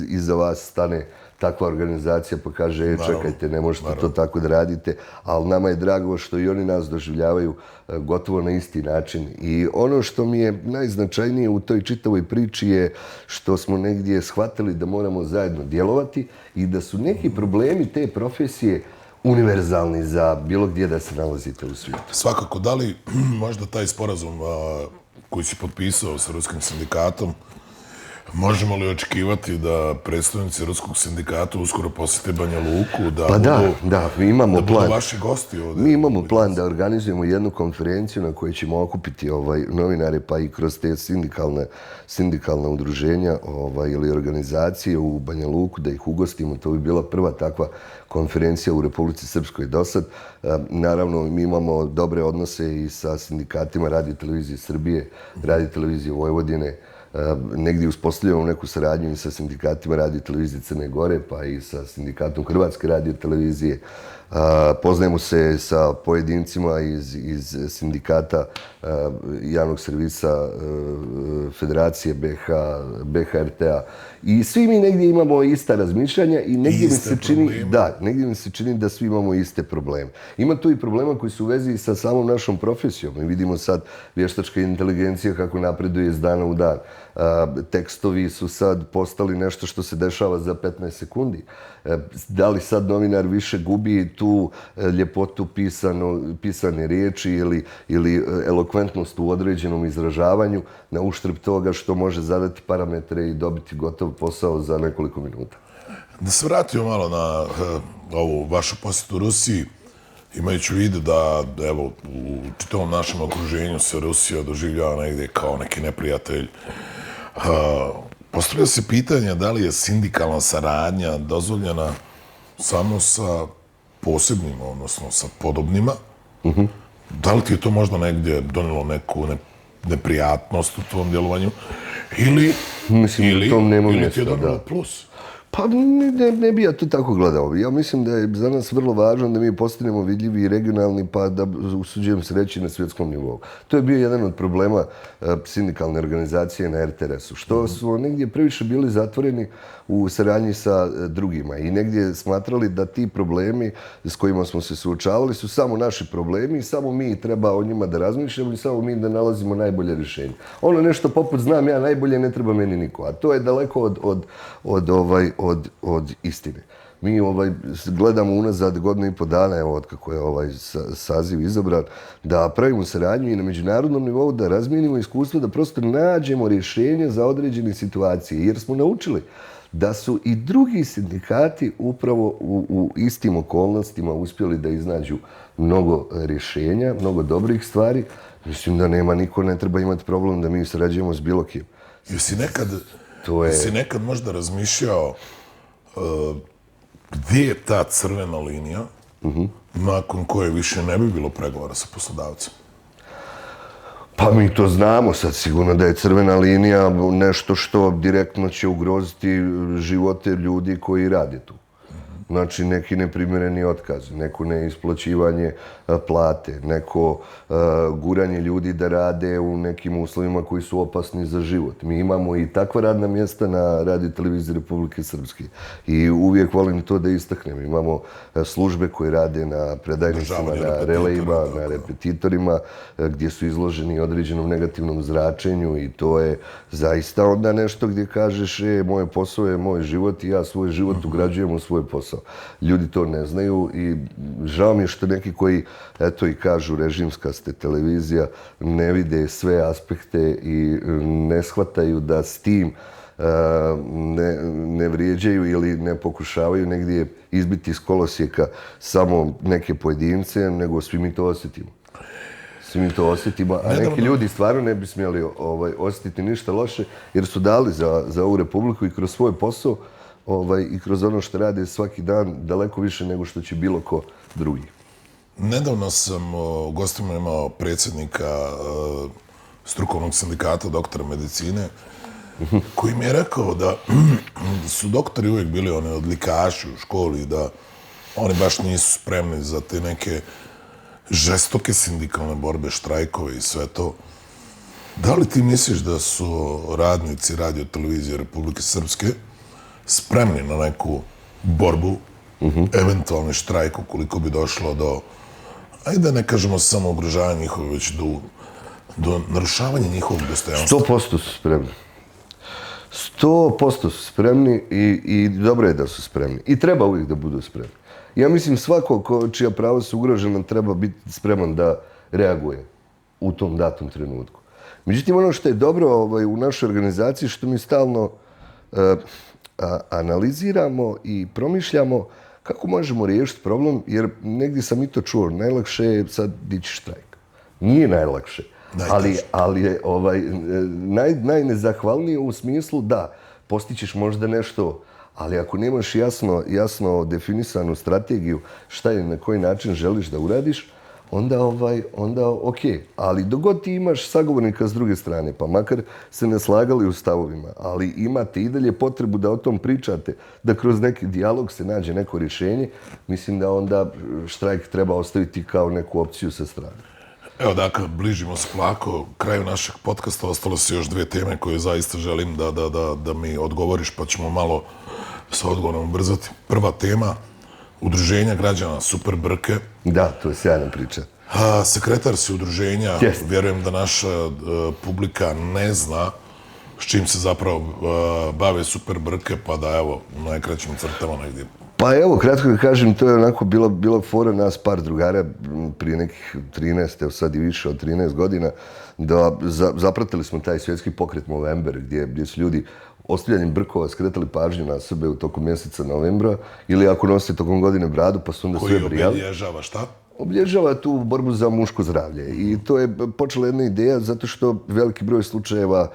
iza vas stane takva organizacija pa kaže, čekajte, ne možete to tako da radite, ali nama je drago što i oni nas doživljavaju gotovo na isti način. I ono što mi je najznačajnije u toj čitavoj priči je što smo negdje shvatili da moramo zajedno djelovati i da su neki problemi te profesije univerzalni za bilo gdje da se nalazite u svijetu. Svakako, da li možda taj sporazum koji si potpisao sa Ruskim sindikatom, možemo li očekivati da predstavnici Ruskog sindikata uskoro posjete Banja Luku, pa da, mi imamo plan. Budu vaši gosti ovdje? Mi imamo plan da organizujemo jednu konferenciju na kojoj ćemo okupiti novinare, pa i kroz te sindikalne udruženja ili organizacije u Banja Luku, da ih ugostimo. To bi bila prva takva konferencija u Republici Srpskoj dosad. Naravno, mi imamo dobre odnose i sa sindikatima Radio televizije Srbije, Radio televizije Vojvodine. Negdje uspostavljamo neku saradnju i sa sindikatima Radio televizije Crne Gore, pa i sa sindikatom Hrvatske radio televizije. Poznajemo se sa pojedincima iz sindikata javnog servisa Federacije BHRT-a. I svi mi negdje imamo ista razmišljanja i negdje mi se čini da svi imamo iste probleme. Ima tu i problema koji su u vezi sa samom našom profesijom. Mi vidimo sad vještačka inteligencija kako napreduje iz dana u dan. tekstovi su sad postali nešto što se dešava za 15 sekundi. Da li sad novinar više gubi tu ljepotu pisane riječi ili elokventnost u određenom izražavanju na uštrb toga što može zadati parametre i dobiti gotov posao za nekoliko minuta? Da se vratimo malo na ovu vašu posjetu Rusiji, imajući u vidu da, evo, u čitavom našem okruženju se Rusija doživljava negdje kao neki neprijatelj. Postavlja se pitanje da li je sindikalna saradnja dozvoljena samo sa posebnim, odnosno sa podobnima. Da li ti je to možda negdje donijelo neku neprijatnost u tvom djelovanju? Ili ti je donijelo plus? Pa ne bi ja to tako gledao. Ja mislim da je za nas vrlo važno da mi postanemo vidljivi i regionalni, pa da usuđujem se reći na svjetskom nivou. To je bio jedan od problema sindikalne organizacije na RTRS-u, što su negdje previše bili zatvoreni u saradnji sa drugima i negdje smatrali da ti problemi s kojima smo se suočavali su samo naši problemi i samo mi treba o njima da razmišljamo i samo mi da nalazimo najbolje rješenje. Ono nešto poput znam ja najbolje, ne treba meni niko, a to je daleko od istine. Mi gledamo unazad godinu i po dana, evo od kako je ovaj saziv izabran, da pravimo saradnju i na međunarodnom nivou, da razmijenimo iskustvo, da prosto nađemo rješenje za određene situacije, jer smo naučili da su i drugi sindikati upravo u istim okolnostima uspjeli da iznađu mnogo rješenja, mnogo dobrih stvari. Mislim da niko ne treba imati problem da mi sarađujemo s bilo kim. Jesi nekad možda razmišljao gdje je ta crvena linija nakon koje više ne bi bilo pregovora sa poslodavcem? Pa mi to znamo sad sigurno da je crvena linija nešto što direktno će ugroziti živote ljudi koji rade tu. Znači neki neprimjereni otkaz, neko neisplaćivanje plate, neko guranje ljudi da rade u nekim uslovima koji su opasni za život. Mi imamo i takva radna mjesta na Radio-televiziji Republike Srpske i uvijek volim to da istaknem. Imamo službe koje rade na predajnicama, na relejima, na repetitorima, gdje su izloženi određenom negativnom zračenju i to je zaista onda nešto gdje kažeš moj posao je moj život i ja svoj život ugrađujem u svoj posao. Ljudi to ne znaju i žao mi je što neki koji, eto i kažu režimska ste televizija, ne vide sve aspekte i ne shvataju da s tim ne vrijeđaju ili ne pokušavaju negdje izbiti iz kolosijeka samo neke pojedince, nego svi mi to osjetimo. Svi mi to osjetimo, a neki ljudi stvarno ne bi smjeli osjetiti ništa loše jer su dali za ovu republiku i kroz svoj posao i kroz ono što rade svaki dan daleko više nego što će bilo ko drugi. Nedavno sam u gostima imao predsjednika strukovnog sindikata doktora medicine koji mi je rekao da su doktori uvijek bili oni odlikaši u školi, da oni baš nisu spremni za te neke žestoke sindikalne borbe, štrajkove i sve to. Da li ti misliš da su radnici Radio-televizije Republike Srpske spremni na neku borbu, eventualni štrajk ukoliko bi došlo do, ajde ne kažemo samo ugrožavanja njihove, već do narušavanja njihovog dostojanstva? 100% su spremni. 100% su spremni i dobro je da su spremni. I treba uvijek da budu spremni. Ja mislim svako čija prava su ugrožena treba biti spreman da reaguje u tom datom trenutku. Međutim, ono što je dobro u našoj organizaciji što mi stalno analiziramo i promišljamo kako možemo riješiti problem, jer negdje sam i to čuo, najlakše je sad dići štrajk. Nije najlakše, ali je najnezahvalnije u smislu da postićeš možda nešto, ali ako nemaš jasno definisanu strategiju šta je na koji način želiš da uradiš, onda ok. Ali dok god ti imaš sagovornika s druge strane, pa makar se ne slagali u stavovima, ali imate i dalje potrebu da o tom pričate, da kroz neki dijalog se nađe neko rješenje, mislim da onda štrajk treba ostaviti kao neku opciju sa strane. Evo dakle, bližimo se polako kraju našeg podcasta, ostalo su još dvije teme koje zaista želim da mi odgovoriš, pa ćemo malo sa odgovorom ubrzati. Prva tema, Udruženja građana Super Brke. Da, to je sjajna priča. Sekretar si udruženja, vjerujem da naša publika ne zna s čim se zapravo bave Super Brke, pa da evo, u najkraćim crtama negdje. Pa evo, kratko da kažem, to je onako bila fora nas par drugara prije nekih 13, evo sad i više od 13 godina, da zapratili smo taj svjetski pokret Movember, gdje su ljudi ostavljanjem brkova skretali pažnju na sebe u toku mjeseca novembra, ili ako nose tokom godine bradu, pa su onda sve brijali. Koji obilježava šta? Obilježava tu borbu za muško zdravlje. I to je počela jedna ideja zato što veliki broj slučajeva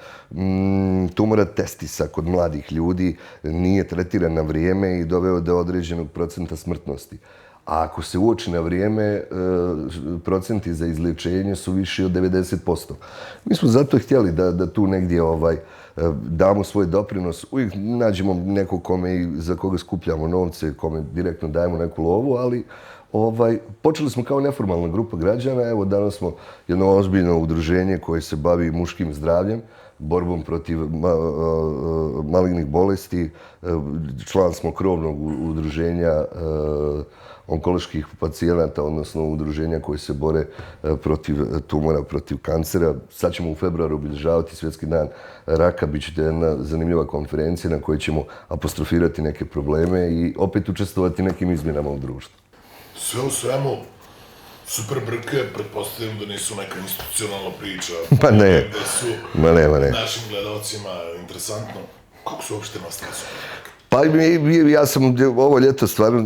tumora testisa kod mladih ljudi nije tretiran na vrijeme i doveo do određenog procenta smrtnosti. A ako se uoči na vrijeme, procenti za izliječenje su viši od 90%. Mi smo zato htjeli da tu negdje damo svoj doprinos. Uvijek nađemo nekog za koga skupljamo novce, kome direktno dajemo neku lovu, ali počeli smo kao neformalna grupa građana. Evo, danas smo jedno ozbiljno udruženje koje se bavi muškim zdravljem, borbom protiv malignih bolesti. Član smo krovnog udruženja onkoloških pacijenata, odnosno udruženja koji se bore protiv tumora, protiv kancera. Sad ćemo u februaru obilježavati Svjetski dan raka. Biće jedna zanimljiva konferencija na kojoj ćemo apostrofirati neke probleme i opet učestvovati nekim izmjenama u društvu. Sve u svemu, Super Brke, pretpostavljam da nisu neka institucionalna priča. Pa ne. Da su našim gledalcima interesantno. Kako su uopšte nastali Super Brke? Pa ja sam ovo ljeto stvarno,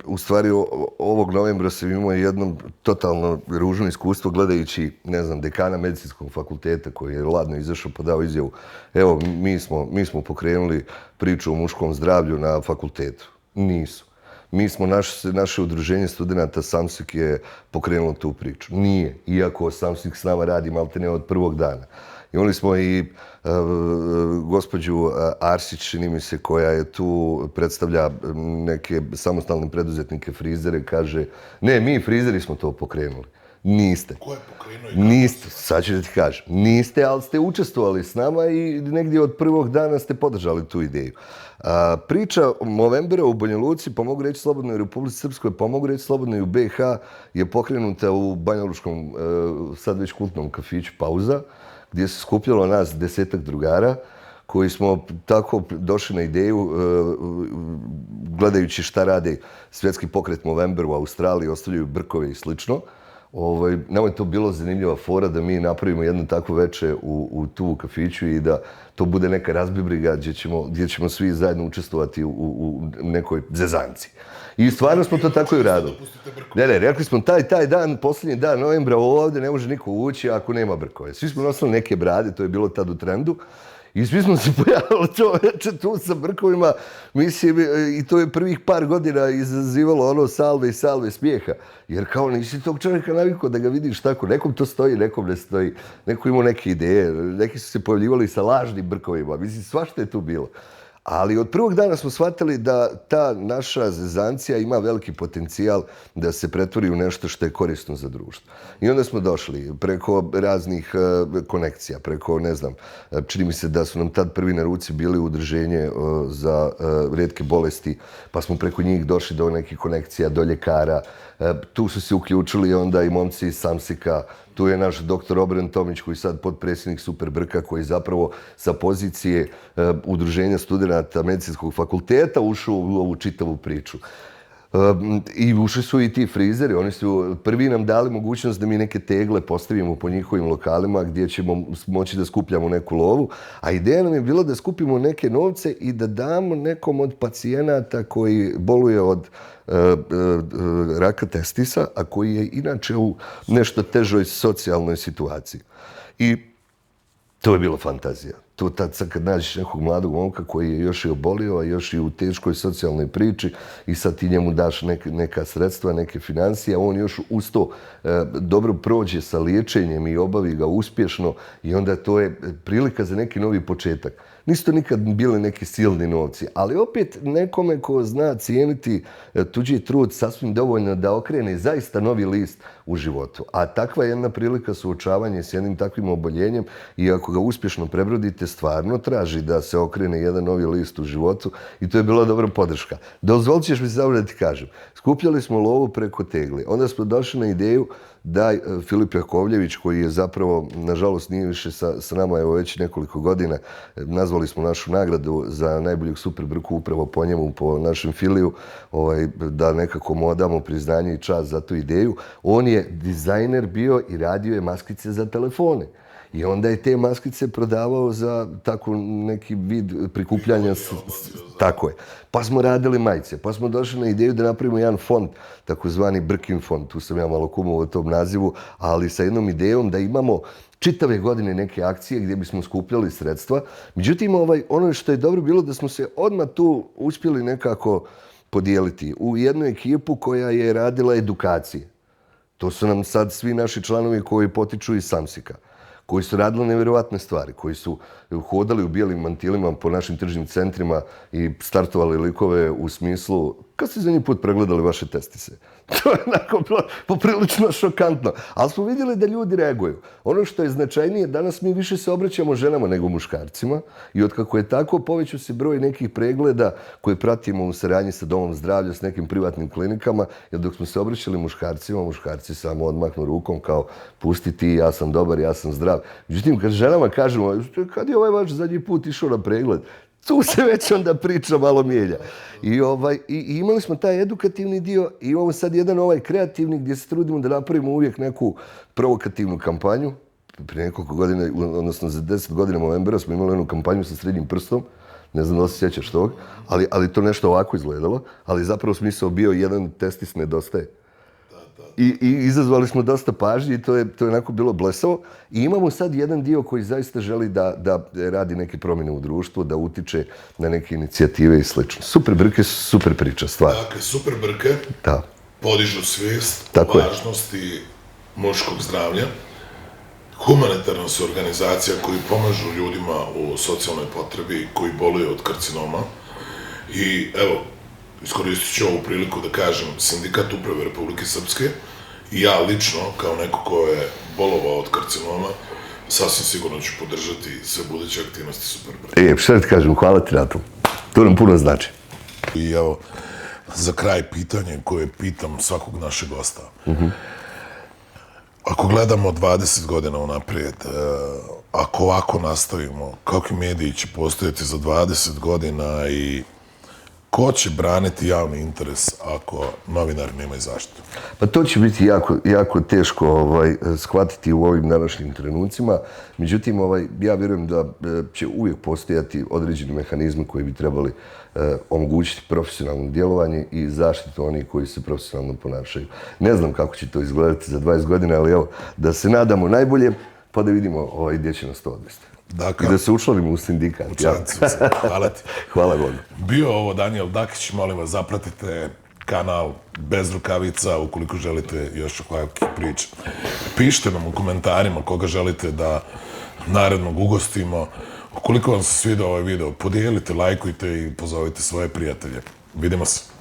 u stvari ovog novembra sam imao jedno totalno ružno iskustvo gledajući, ne znam, dekana medicinskog fakulteta koji je ladno izašao pa dao izjavu. Evo, mi smo pokrenuli priču o muškom zdravlju na fakultetu. Nisu. Mi smo, naše udruženje studenta Samsik je pokrenulo tu priču. Nije, iako Samsik s nama radi maltene od prvog dana. Imali smo i gospođu Arsić, čini mi se, koja je tu, predstavlja neke samostalne preduzetnike, frizere, kaže, ne, mi frizeri smo to pokrenuli. Niste. Ko je pokrenuo i kako? Niste, sad ću da ti kažem. Niste, ali ste učestvovali s nama i negdje od prvog dana ste podržali tu ideju. Priča Movembera u Banja Luci, pa mogu reći slobodno i u Republici Srpskoj, pa mogu reći slobodno i u BiH, je pokrenuta u banjalučkom, sad već kultnom kafiću Pauza, gdje se skupljalo nas 10-ak drugara, koji smo tako došli na ideju, gledajući šta rade svjetski pokret Movember u Australiji, ostavljaju brkove i slično. Nama je to bilo zanimljiva fora da mi napravimo jedno takvo veče u tu kafiću i da to bude neka razbibriga gdje ćemo svi zajedno učestvovati u nekoj zezanci. I stvarno smo to tako i uradili. Ne, rekli smo taj dan, posljednji dan novembra ovdje ne može niko ući ako nema brkove. Svi smo nosili neke brade, to je bilo tad u trendu. I svi smo se pojavili to večer tu sa brkovima, mislim, i to je prvih par godina izazivalo ono salve i salve smijeha. Jer kao nisi tog čovjeka navikao da ga vidiš tako, nekom to stoji, nekom ne stoji, neko imao neke ideje, neki su se pojavljivali sa lažnim brkovima, mislim, svašta je tu bilo. Ali od prvog dana smo shvatili da ta naša zezancija ima veliki potencijal da se pretvori u nešto što je korisno za društvo. I onda smo došli preko raznih konekcija, preko, ne znam, čini mi se da su nam tad prvi na ruci bili udruženje za rijetke bolesti, pa smo preko njih došli do nekih konekcija, do ljekara. Tu su se uključili onda i momci iz Samsika. Tu je naš doktor Obren Tomić, koji je sad potpredsjednik Super Brka, koji zapravo sa pozicije udruženja studenta medicinskog fakulteta ušao u ovu čitavu priču. I ušli su i ti frizeri, oni su prvi nam dali mogućnost da mi neke tegle postavimo po njihovim lokalima gdje ćemo moći da skupljamo neku lovu, a ideja nam je bila da skupimo neke novce i da damo nekom od pacijenata koji boluje od raka testisa, a koji je inače u nešto težoj socijalnoj situaciji. I to je bila fantazija. To tad sad kad nađeš nekog mladog momka koji je još i obolio, a još i u teškoj socijalnoj priči i sad ti njemu daš neka sredstva, neke financije, a on još uz to dobro prođe sa liječenjem i obavi ga uspješno i onda to je prilika za neki novi početak. Nisu to nikad bili neki silni novci, ali opet nekome ko zna cijeniti tuđi trud sasvim dovoljno da okrene zaista novi list u životu. A takva jedna prilika suočavanja s jednim takvim oboljenjem i ako ga uspješno prebrodite, stvarno traži da se okrene jedan novi list u životu i to je bila dobra podrška. Dozvolit ćeš mi samo da ti kažem, skupljali smo lovu preko tegli, onda smo došli na ideju da Filip Jakovljević, koji je zapravo, nažalost, nije više sa nama, evo već nekoliko godina, nazvali smo našu nagradu za najboljeg super brku upravo po njemu, po našem Filiju, da nekako mu odamo priznanje i čast za tu ideju. On je dizajner bio i radio je maskice za telefone. I onda je te maskice prodavao za tako neki vid prikupljanja. Tako je. Pa smo radili majice, pa smo došli na ideju da napravimo jedan fond, takozvani Brkin fond. Tu sam ja malo kumovao o tom nazivu, ali sa jednom idejom da imamo čitave godine neke akcije gdje bismo skupljali sredstva. Međutim, ono što je dobro bilo da smo se odmah tu uspjeli nekako podijeliti u jednu ekipu koja je radila edukacije. To su nam sad svi naši članovi koji potiču iz Samsika, koji su radili nevjerovatne stvari, koji su hodali u bijelim mantilima po našim tržnim centrima i startovali likove u smislu kad ste zadnji put pregledali vaše testise. To je onako bilo poprilično šokantno. Ali smo vidjeli da ljudi reaguju. Ono što je značajnije, danas mi više se obraćamo ženama nego muškarcima i otkako je tako, povećao se broj nekih pregleda koje pratimo u saradnji sa Domom zdravlja, s nekim privatnim klinikama, jer dok smo se obraćali muškarcima, muškarci samo odmahnu rukom kao pusti ti, ja sam dobar, ja sam zdrav. Međutim, kad ženama kažemo, kad je ovaj vaš zadnji put išao na pregled, tu se već onda priča malo mijenja. I imali smo taj edukativni dio i imamo sad jedan kreativni gdje se trudimo da napravimo uvijek neku provokativnu kampanju. Prije nekoliko godina, odnosno za 10 godina novembra smo imali jednu kampanju sa srednjim prstom. Ne znam da li se sjećaš tog, ali to nešto ovako izgledalo. Ali zapravo smisao bio jedan testis nedostaje. I izazvali smo dosta pažnje i to je onako bilo blesavo. I imamo sad jedan dio koji zaista želi da radi neke promjene u društvu, da utiče na neke inicijative i slično. Super brke su super priča, stvar. Dakle, super brke podižu svijest o važnosti muškog zdravlja. Humanitarna su organizacija koji pomažu ljudima u socijalnoj potrebi koji boluju od karcinoma. I evo, iskoristit ću ovu priliku da kažem Sindikat uprave Republike Srpske i ja lično, kao neko ko je bolovao od karcinoma, sasvim sigurno ću podržati sve buduće aktivnosti Superbrke. Šta ti kažem, hvala ti na to. To nam puno znači. I evo, za kraj pitanje koje pitam svakog našeg gosta. Ako gledamo 20 godina unaprijed, ako ovako nastavimo, kakvi mediji će postojati za 20 godina i ko će braniti javni interes ako novinari nemaju zaštitu? Pa to će biti jako teško shvatiti u ovim današnjim trenucima. Međutim, ja vjerujem da će uvijek postojati određeni mehanizmi koji bi trebali omogućiti profesionalno djelovanje i zaštitu onih koji se profesionalno ponašaju. Ne znam kako će to izgledati za 20 godina, ali evo, da se nadamo najbolje, pa da vidimo gdje će nas to odvesti. I da se učlanimo u sindikat. Hvala ti. Hvala Bogu. Bio ovo Danijel Dakić, molim vas zapratite kanal Bez rukavica ukoliko želite još ovakvih priča. Pišite nam u komentarima koga želite da narednog ugostimo. Ukoliko vam se svidio ovaj video, podijelite, lajkujte i pozovite svoje prijatelje. Vidimo se.